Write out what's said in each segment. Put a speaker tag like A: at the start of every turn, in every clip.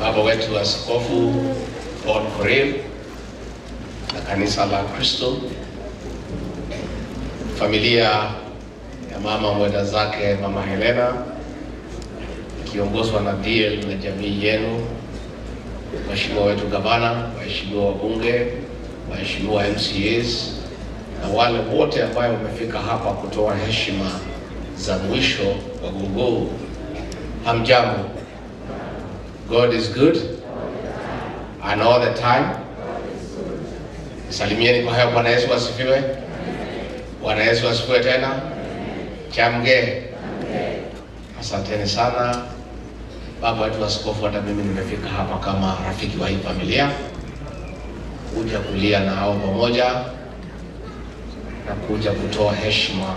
A: Baba wetu Askofu Paul Korir na kanisa la Kristo, familia ya mama mwenda zake Mama Helena ikiongozwa na DL na jamii yenu, Mheshimiwa wetu gavana, waheshimiwa wabunge, waheshimiwa MCAs na wale wote ambao wamefika hapa kutoa heshima za mwisho wa Gogo, hamjambo. God is good and all the time. Salimieni kwa hayo. Bwana Yesu asifiwe. Bwana Yesu asifiwe tena. Chamge. Asanteni sana baba wetu askofu, hata mimi nimefika hapa kama rafiki wa hii familia kuja kulia na hao pamoja na kuja kutoa heshima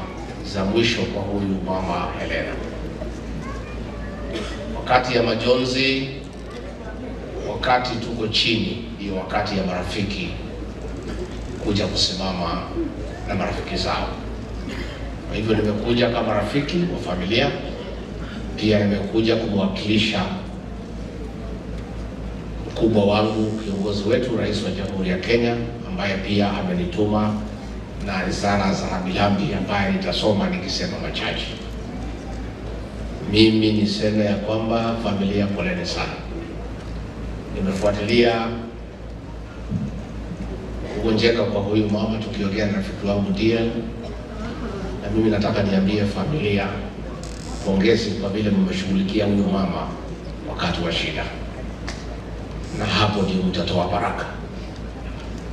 A: za mwisho kwa huyu mama Helena. Wakati ya majonzi, wakati tuko chini, ndio wakati ya marafiki kuja kusimama na marafiki zao. Kwa hivyo nimekuja kama rafiki wa familia, pia nimekuja kumwakilisha mkubwa wangu, kiongozi wetu, Rais wa Jamhuri ya Kenya, ambaye pia amenituma na risala za rambirambi ambaye nitasoma nikisema machache. Mimi niseme ya kwamba familia, poleni sana. Nimefuatilia kugonjeka kwa huyu mama tukiongea na rafiki wangu DL, na mimi nataka niambie familia pongezi kwa vile mmeshughulikia huyu mama wakati wa shida, na hapo ndio mtatoa baraka.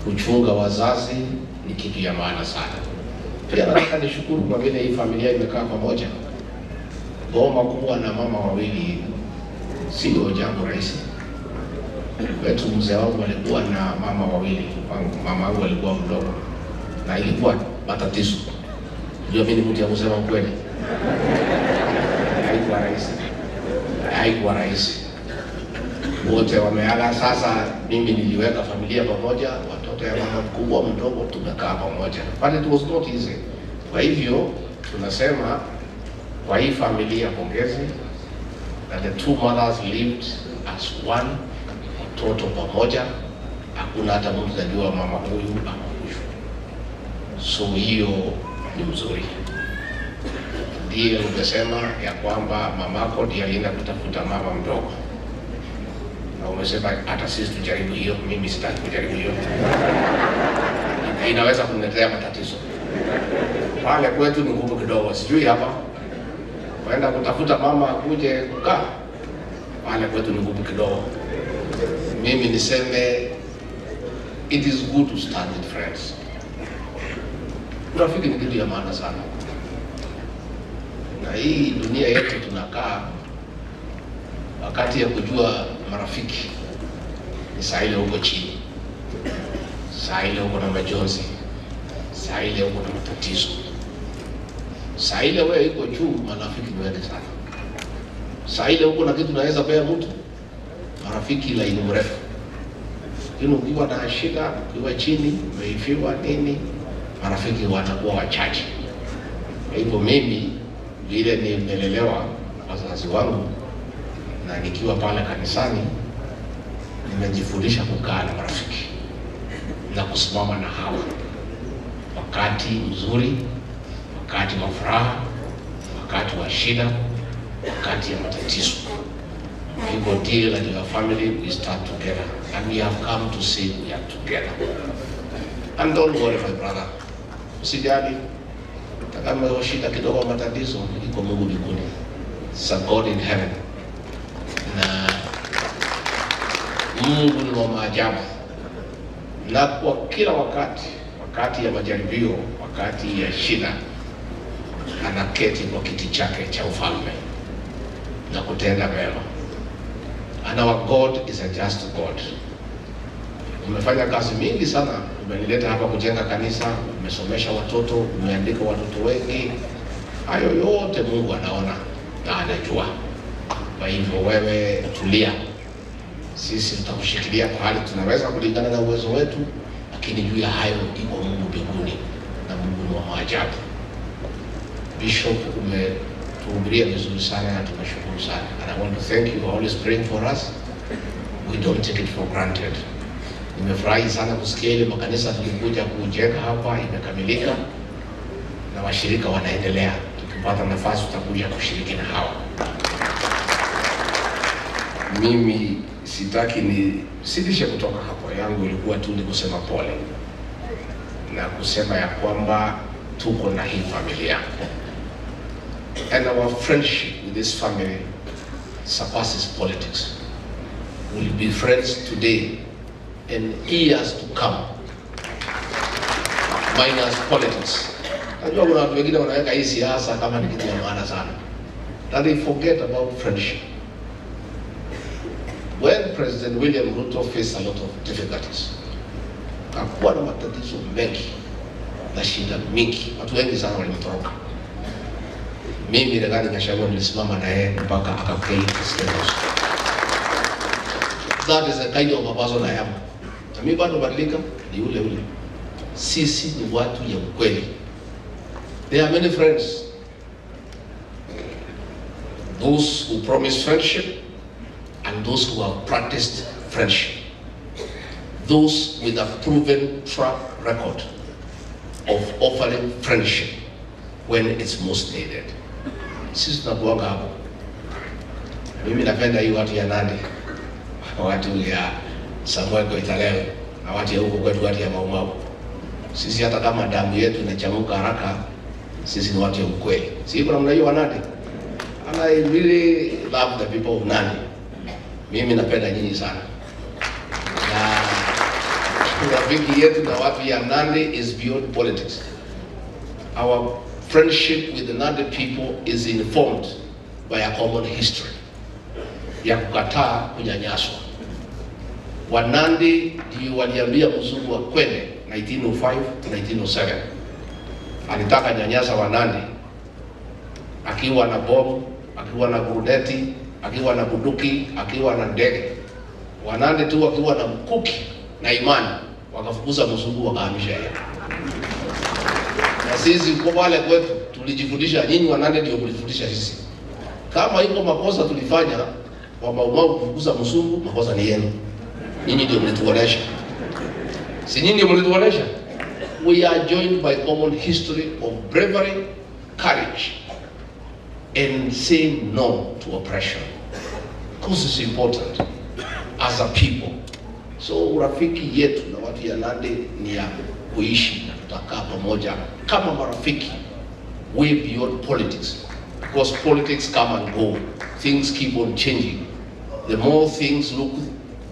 A: Kuchunga wazazi ni kitu ya maana sana. Pia nataka nishukuru kwa vile hii familia imekaa pamoja. Boma kuwa na mama wawili sio jambo rahisi. Kwetu mzee wangu alikuwa na mama wawili, mama wangu alikuwa mdogo na ilikuwa matatizo. Ndio mimi ni mtu ya kusema ukweli. Haikuwa rahisi. Haikuwa rahisi. Wote wameaga sasa. Mimi niliweka familia pamoja, watoto ya mama mkubwa mdogo tumekaa pamoja. But it was not easy. Kwa hivyo tunasema kwa hii familia pongezi, that the two mothers lived as one, watoto pamoja, hakuna hata mtu anajua mama huyu ama huyu. So hiyo ni mzuri. Ndiye umesema ya kwamba mamako ndiye alienda kutafuta mama mdogo, na umesema hata sisi tujaribu hiyo. Mimi sitaki kujaribu hiyo, inaweza kuniletea matatizo. Pale kwetu ni ngumu kidogo, sijui hapa kwenda kutafuta mama akuje kukaa pale kwetu ni ngumu kidogo. Mimi niseme it is good to stand with friends. Urafiki ni kitu ya maana sana, na hii dunia yetu tunakaa, wakati ya kujua marafiki ni saa ile uko chini, saa ile uko na majonzi, saa ile uko na matatizo, saa ile wewe iko juu, marafiki ni wengi sana. Saa ile uko na kitu naweza pea mtu, marafiki laini mrefu. Lakini ukiwa na shida, ukiwa chini, umeifiwa nini, marafiki watakuwa wachache. Kwa hivyo mimi vile nimelelewa wazazi wangu na nikiwa pale kanisani, nimejifundisha kukaa na marafiki na kusimama na hawa wakati mzuri, wakati wa furaha, wakati wa shida, wakati ya matatizo. People deal and your family, we start together. And we have come to say we are together. And don't worry, my brother. Usijali, kama shida kidogo matatizo, iko Mungu mbinguni. It's a God in heaven. Na Mungu ni wa maajabu. Na kwa kila wakati, wakati ya majaribio, wakati ya shida, anaketi kwa kiti chake cha ufalme na kutenda mema. And our God is a just God. Umefanya kazi mingi sana, umenileta hapa kujenga kanisa, umesomesha watoto, umeandika watoto wengi. Hayo yote Mungu anaona na anajua. Kwa hivyo wewe tulia, sisi tutakushikilia pahali tunaweza kulingana na uwezo wetu, lakini juu ya hayo iko Mungu mbinguni, na Mungu ni wa maajabu. Bishop, Umetuhubiria vizuri sana na tumeshukuru sana. And I want to thank you for always praying for us. We don't take it for granted. Nimefurahi sana kusikia ile makanisa tulikuja kujenga hapa imekamilika na washirika wanaendelea. Tukipata nafasi tutakuja kushiriki na hawa. Mimi sitaki nisitishe kutoka hapo, yangu ilikuwa tu ni kusema pole na kusema ya kwamba tuko na hii familia. And our friendship with this family surpasses politics. We'll be friends today and years to come, minus politics. Najua kuna watu wengine wanaweka hii siasa kama ni kitu ya maana sana, that they forget about friendship. When President William Ruto faced a lot of difficulties, hakuwa na matatizo mengi na shida mingi, watu wengi sana walimtoroka. Mimi Rigathi Gachagua nilisimama na yeye mpaka akaketi State House. That is the kind of a person I am. Na mimi bado badilika ni ule ule. Sisi ni watu ya ukweli. There are many friends. Those who promise friendship and those who have practiced friendship. Those with a proven track record of offering friendship when it's most needed. Sisi tunakuanga hapo. Mimi napenda hii watu ya Nandi, watu ya Samuel Koitalel na watu ya huko kwetu, watu ya Mau Mau. Sisi hata kama damu yetu inachamuka haraka, sisi ni watu ya ukweli. Si iko namna hiyo wa Nandi? And I really love the people of Nandi. Mimi napenda nyinyi sana. Na urafiki yetu na watu ya Nandi is beyond politics. Our friendship with the Nandi people is informed by a common history ya kukataa kunyanyaswa. Wanandi ndio waliambia mzungu akwende 1905 to 1907. Alitaka nyanyasa Wanandi akiwa na bomu, akiwa na gurudeti, akiwa na bunduki, akiwa na ndege. Wanandi tu akiwa na mkuki na imani wakafukuza mzungu, wakahamisha yeye. Na sisi kwa wale kwetu tulijifundisha, nyinyi Wanandi ndio mlifundisha sisi. Kama iko makosa tulifanya wa Mau Mau kufukuza mzungu, makosa ni yenu. Nyinyi ndio mlituonesha. Si nyinyi ndio mlituonesha? We are joined by common history of bravery, courage, and saying no to oppression. Because it's important as a people. So urafiki yetu na watu ya Nandi ni ya kuishi na tutakaa pamoja kama marafiki way beyond politics. Because politics come and go. Things keep on changing. The more things look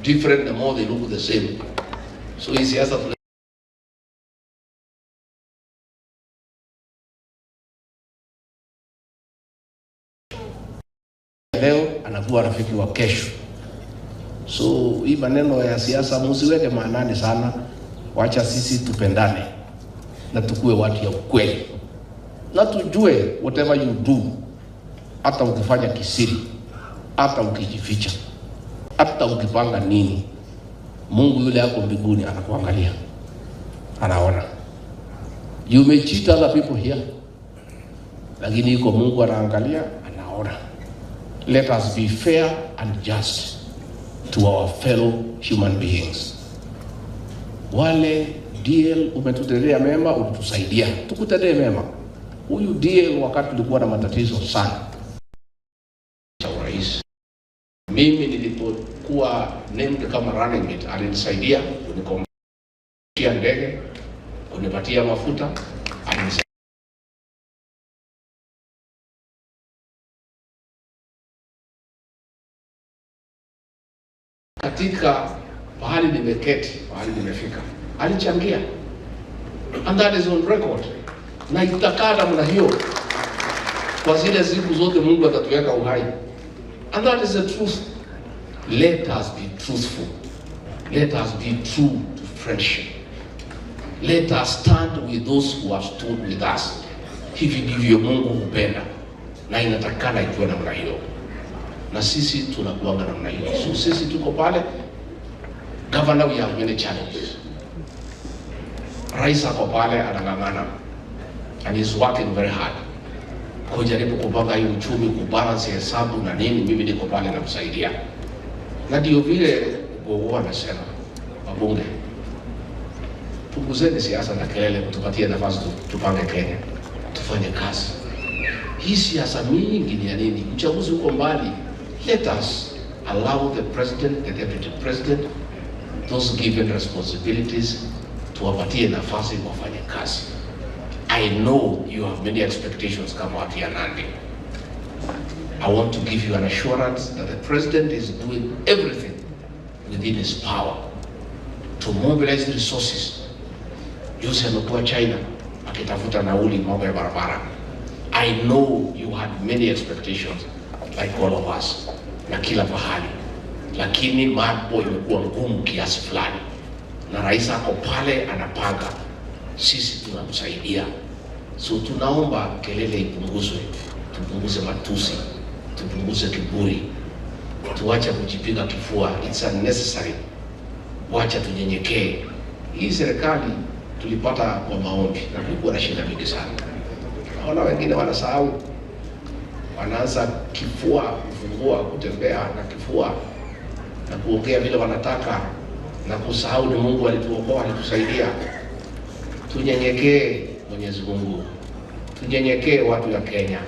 A: different, the more they look the same. So hii siasa leo anakuwa rafiki wa kesho. So hii maneno ya siasa msiweke maanani sana. Wacha sisi tupendane na tukue watu ya ukweli. Na tujue whatever you do, hata ukifanya kisiri, hata ukijificha, hata ukipanga nini, Mungu yule yako mbinguni anakuangalia, anaona. You may cheat other people here, lakini yuko Mungu anaangalia, anaona. Let us be fair and just to our fellow human beings. Wale DL umetutendea mema, ulitusaidia, tukutendee mema. Huyu DL wakati tulikuwa na matatizo sana cha urais, mimi nilipokuwa named kama running mate, alinisaidia kunikomboa ndege, kunipatia mafuta, alinisaidia katika pahali nimeketi, pahali nimefika, alichangia, and that is on record. Na itakaa namna hiyo kwa zile siku zote Mungu atatuweka uhai. And that is the truth. Let us be truthful. Let us be true to friendship. Let us stand with those who have stood with us. Hivi ndivyo Mungu hupenda, na inatakana ikiwa namna hiyo, na sisi tunakuanga namna hiyo. So sisi tuko pale. Governor, we have many challenges. Rais ako pale anang'ang'ana, and he's working very hard. kujaribu kupanga hii uchumi, kubalance hesabu na nini, mimi niko pale namsaidia. Na ndio vile Gogo amesema, wabunge, punguzeni siasa na kelele, mtupatie nafasi tupange Kenya, tufanye kazi. Hii siasa mingi ni ya nini? Uchaguzi uko mbali. Let us allow the president, the deputy president, those given responsibilities, tuwapatie nafasi wafanye kazi. I know you have many expectations kama watu ya Nandi. I want to give you an assurance that the president is doing everything within his power to mobilize resources. Juzi amekuwa China akitafuta nauli mambo ya barabara. I know you had many expectations like all of us na kila pahali, lakini mambo imekuwa ngumu kiasi fulani, na rais ako pale anapanga, sisi tunamsaidia. So tunaomba kelele ipunguzwe, tupunguze matusi, tupunguze kiburi, tuache kujipiga kifua, it's unnecessary. Wacha tunyenyekee. Hii serikali tulipata kwa maombi na kulikuwa na shida mingi sana. Naona wengine wanasahau, wanaanza kifua kufungua, kutembea na kifua na kuongea vile wanataka na kusahau ni Mungu alituokoa, alitusaidia. Tunyenyekee Mwenyezi Mungu, tunyenyekee watu ya Kenya.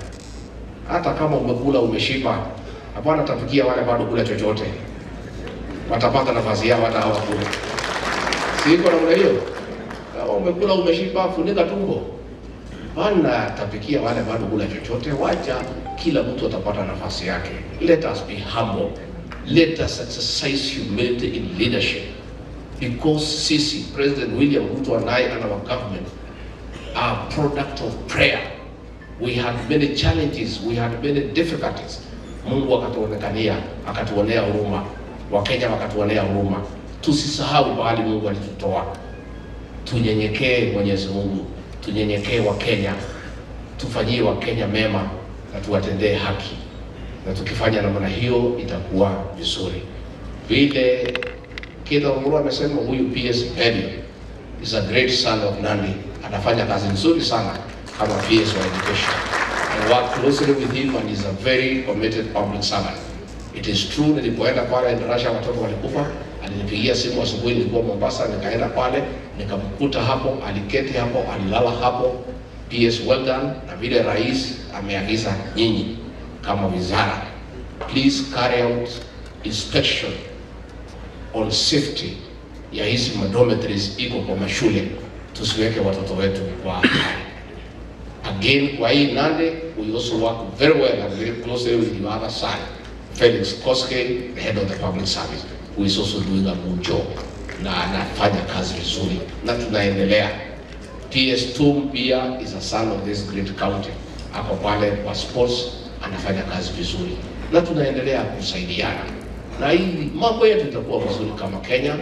A: Hata kama umekula umeshiba, hapana tafikia wale bado kula chochote, watapata nafasi yao hata hawakula. Si iko namna hiyo? Kama umekula umeshiba, funika tumbo. Hapana tafikia wale bado kula chochote, wacha kila mtu atapata nafasi yake. Let us be humble. Let us exercise humility in leadership. Because sisi, President William Ruto and I and our government are product of prayer. We had many challenges, we had many difficulties. Mungu akatuonekania, akatuonea huruma. Wakenya wakatuonea huruma. Tusisahau pahali Mungu alitutoa. Tunyenyekee Mwenyezi Mungu, tunyenyekee Wakenya, tufanyie Wakenya mema na tuwatendee haki. Na tukifanya namna hiyo itakuwa vizuri. Vile Kitha Murua amesema, huyu PS Edi is a great son of Nandi, anafanya kazi nzuri sana kama PS wa education. I work closely with him and he's a very committed public servant. It is true, nilipoenda pale Endarasha watoto walikufa, alinipigia simu asubuhi, nilikuwa Mombasa, nikaenda pale, nikamkuta hapo, aliketi hapo, alilala hapo. PS well done, na vile rais ameagiza nyinyi kama wizara, please carry out inspection on safety ya hizi dormitories iko kwa mashule, tusiweke watoto wetu kwa hatari. Again, kwa hii Nandi, we also work very well and very closely with the other side, Felix Koskei, the head of the public service, who is also doing a good job na anafanya kazi vizuri na tunaendelea. PS Tum pia is a son of this great county, ako pale kwa sports anafanya kazi vizuri na tunaendelea kusaidiana, na hii mambo yetu itakuwa vizuri kama Kenya.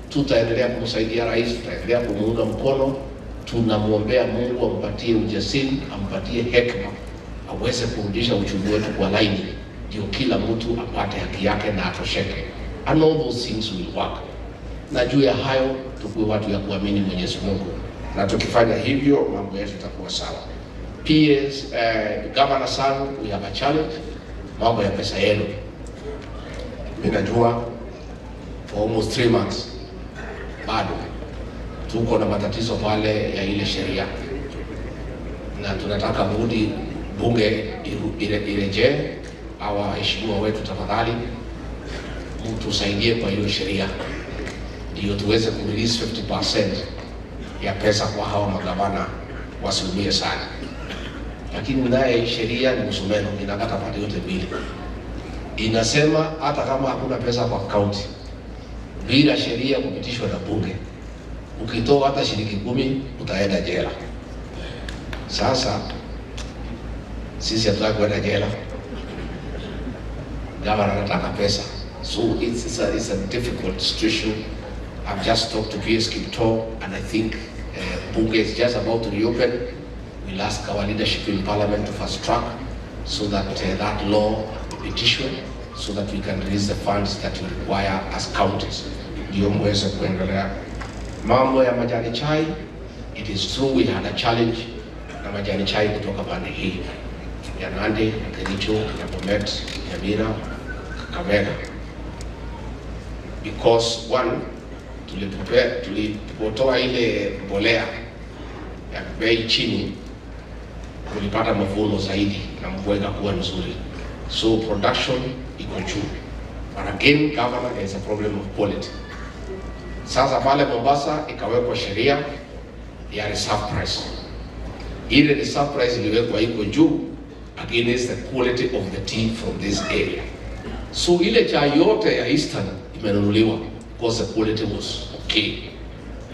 A: Tutaendelea kumsaidia rais, tutaendelea kumuunga mkono. Tunamwombea Mungu ampatie ujasiri, ampatie hekima, aweze kurudisha uchumi wetu kwa laini, ndio kila mtu apate haki yake na atosheke. And all those things will work. Na juu ya hayo tukuwe watu ya kuamini Mwenyezi Mungu, na tukifanya hivyo mambo yetu itakuwa sawa. PS, Governor Sang, we have a challenge, mambo ya pesa yenu. Mimi najua for almost 3 months bado tuko na matatizo pale ya ile sheria, na tunataka budi bunge irejee. Hawa waheshimiwa wetu, tafadhali mtusaidie kwa hiyo sheria, ndio tuweze ku release 50% ya pesa kwa hawa magavana wasiumie sana. Lakini naye sheria ni msumeno, inakata pande yote mbili. Inasema hata kama hakuna pesa kwa county, bila sheria kupitishwa na bunge, ukitoa hata shilingi 10 utaenda jela. Sasa sisi hatutaki kwenda jela. Governor anataka pesa. So it's a difficult situation. I've just talked to PS Kiptoo, and I think bunge is just about to reopen. We'll ask our leadership in parliament to fast track so that that law petition, so that we can release the funds that we require as counties. Ndio muweze kuendelea. Mambo ya majani chai, it is true we had a challenge na majani chai kutoka pande hii. ya Nandi, ya Kericho, ya Bomet, Nyamira, Kakamega. Because one, tulipotoa ile mbolea ya bei chini, tulipata mavuno zaidi na mvua ikakuwa nzuri. So production iko juu. But again, governor, there is a problem of quality. Sasa pale Mombasa ikawekwa sheria ya reserve price. Ile reserve price iliwekwa iko juu against the quality of the tea from this area. So ile chai yote ya Eastern imenunuliwa because the quality was okay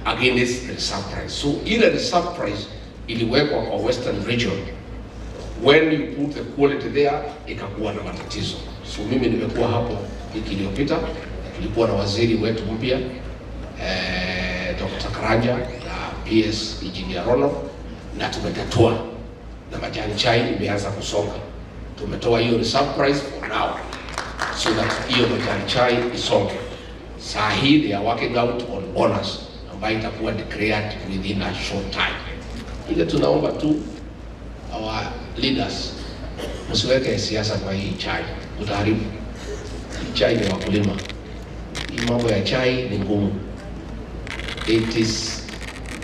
A: against the reserve price. So ile reserve price iliwekwa kwa Western region. When you put the quality there, ikakuwa na matatizo. So mimi nimekuwa hapo wiki iliyopita, tulikuwa na waziri wetu mpya Dr. Karanja na PS Engineer Rono, na tumetatua na majani chai imeanza kusonga. Tumetoa hiyo reserve price for now so that hiyo majani chai isonge. Saa hii they are working out on bonus ambayo itakuwa declared within a short time. Ile tunaomba tu our leaders, msiweke siasa kwa hii chai, utaharibu. Hii chai ni wakulima. Hii mambo ya chai ni ngumu. It is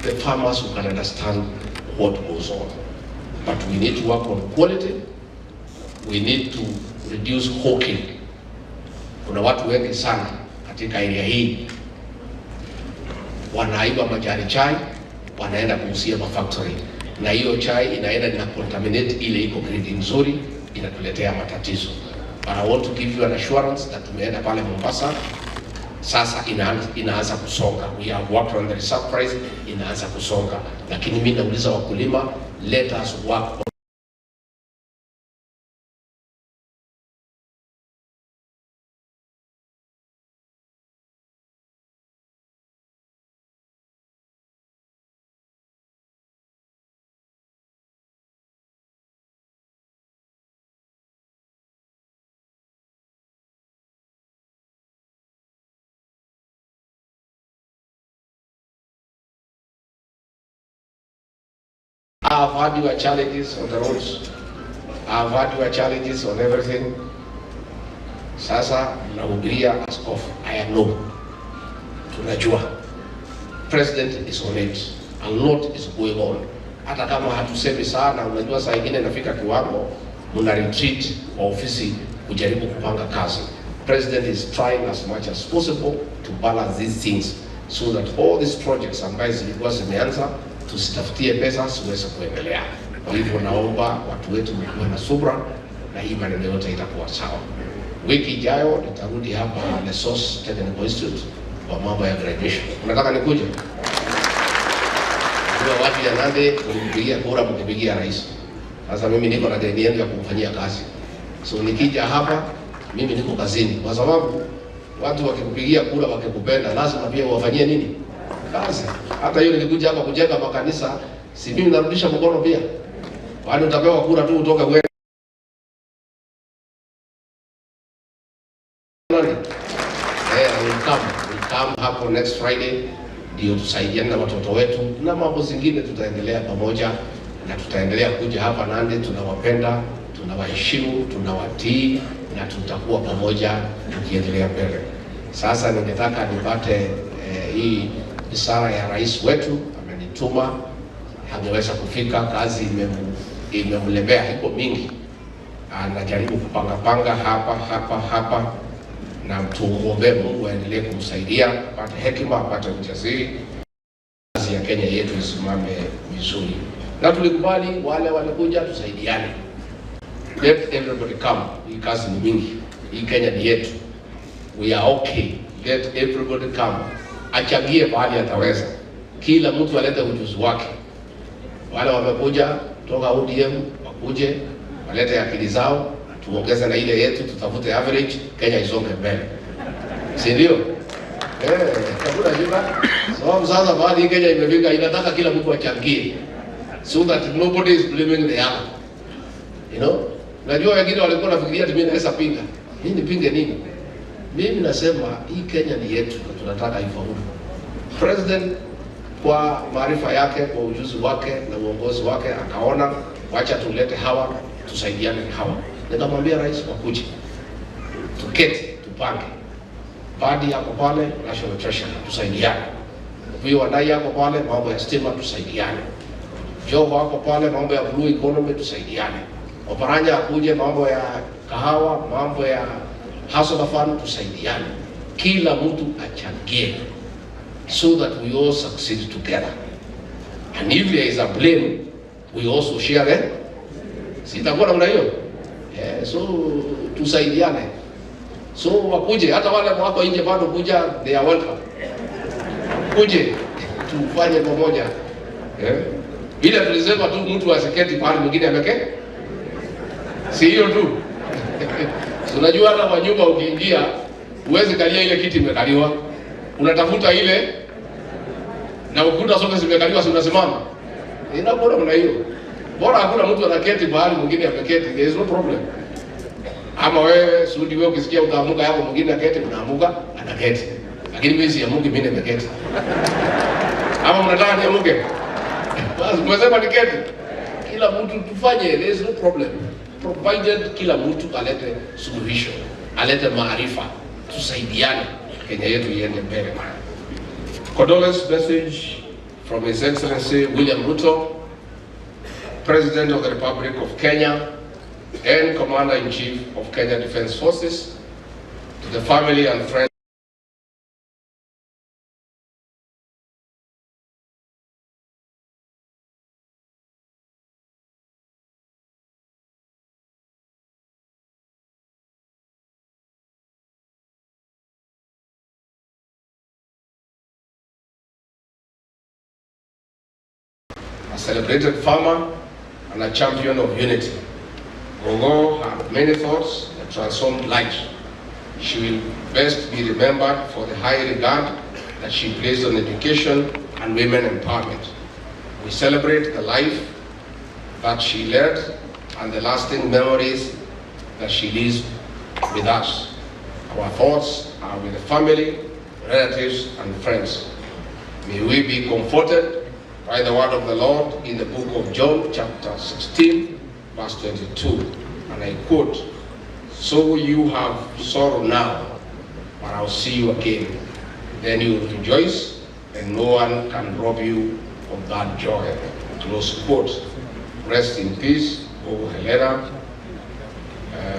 A: the farmers who can understand what goes on. But we need to work on quality. We need to reduce hawking. Kuna watu wengi sana katika area hii wanaiba majani chai, wanaenda kuuzia mafactory, na hiyo chai inaenda ina contaminate ile iko grade nzuri, inatuletea matatizo. But I want to give you an assurance that tumeenda pale Mombasa sasa inaanza kusonga. We have worked on the reserve price, inaanza kusonga. Lakini mimi nauliza wakulima, let us work on I've had your challenges on the roads. I've had your challenges on everything. Sasa mnahubiria askofu. I know. Tunajua. President is on it. A lot is going on. Hata kama hatusemi sana, unajua saa ingine nafika kiwango mna retreat kwa ofisi kujaribu kupanga kazi. President is trying as much as possible to balance these things so that all these projects ambazo zilikuwa zimeanza tusitafutie pesa siweze kuendelea. Kwa hivyo naomba watu wetu mkuwe na subra na hii maneno yote itakuwa sawa. Wiki ijayo nitarudi hapa Lesos Technical Institute kwa mambo ya graduation. Unataka nikuje? Kwa watu ya Nandi mlimpigia kura mkipigia rais. Sasa mimi niko na deni yangu ya kumfanyia kazi. So nikija hapa mimi niko kazini, kwa sababu watu wakikupigia kura wakikupenda lazima pia uwafanyie nini? Kazi. Hata hiyo nilikuja hapa kujenga makanisa, si mimi narudisha mkono pia. Kwani utapewa kura tu utoke wewe. We'll come hapo next Friday ndio tusaidiane na watoto wetu na mambo zingine, tutaendelea pamoja na tutaendelea kuja hapa Nandi. Tunawapenda, tunawaheshimu, tunawatii na tutakuwa pamoja tukiendelea mbele. Sasa ningetaka nipate hii isara ya rais wetu, amenituma, hangeweza kufika, kazi imemlemea, iko mingi. Anajaribu kupanga panga hapa hapa hapa, na tumuombe Mungu aendelee kumsaidia, apate hekima, apate ujasiri, kazi ya Kenya yetu isimame vizuri. Na tulikubali wale walikuja tusaidiane. Let everybody come. Hii kazi ni mingi. Hii Kenya ni yetu. We are okay. Let everybody come. Achangie pahali ataweza. Kila mtu alete ujuzi wake. Wale wamekuja toka ODM wakuje, walete akili zao, tuongeze na ile yetu, tutafute average, Kenya isonge mbele. Si ndio? Hakuna shida. Sababu sasa mahali Kenya imefika inataka kila mtu achangie. So that nobody is blaming the other. You know? Najua wengine walikuwa wanafikiria ati mimi naweza pinga. Mimi nipinge nini? Mimi nasema hii Kenya ni yetu na tunataka ifaulu. President kwa maarifa yake, kwa ujuzi wake na uongozi wake akaona wacha tulete hawa, tusaidiane na hawa. Nikamwambia rais wakuje, tuketi tupange. Badi yako pale National Treasury, tusaidiane. Huyo Wandayi yako pale mambo ya stima, tusaidiane. Joho wako pale mambo ya blue economy, tusaidiane. Oparanya akuje mambo ya kahawa, mambo ya hustler fund, tusaidiane. Kila mtu achangie so that we all succeed together. And if there is a blame, we also share it. Sitakuwa namna hiyo. So tusaidiane. So wakuje, hata wale wako nje bado kuja, they are welcome. Kuje tufanye pamoja. Bila tulisema tu mtu asiketi pale mwingine ameketi. Si hiyo tu. Unajua hata kwa nyumba ukiingia huwezi kalia ile kiti imekaliwa. Unatafuta ile na ukuta zote zimekaliwa, si unasimama. Inakuwa namna hiyo. Bora hakuna mtu anaketi mahali mwingine ameketi, there is no problem. Ama wewe Sudi, wewe ukisikia utaamuka yako mwingine aketi, unaamuka anaketi. Lakini mimi siamuki, mimi nimeketi. Ama mnataka niamuke? Basi mmesema niketi. Kila mtu tufanye, there is no problem. Provided kila mtu alete suluhisho, alete maarifa, tusaidiane, Kenya yetu iende mbele. Condolence message from His Excellency William Ruto, President of the Republic of Kenya and Commander-in-Chief of Kenya Defence Forces, to the family and friends a celebrated farmer and a champion of unity. Gogo had many thoughts that transformed lives. She will best be remembered for the high regard that she placed on education and women empowerment. We celebrate the life that she led and the lasting memories that she leaves with us. Our thoughts are with the family, relatives, and friends. May we be comforted by the word of the Lord in the book of John, chapter 16, verse 22. And I quote, "So you have sorrow now, but I'll see you again. Then you will rejoice, and no one can rob you of that joy." Close quote. Rest in peace, O Helena.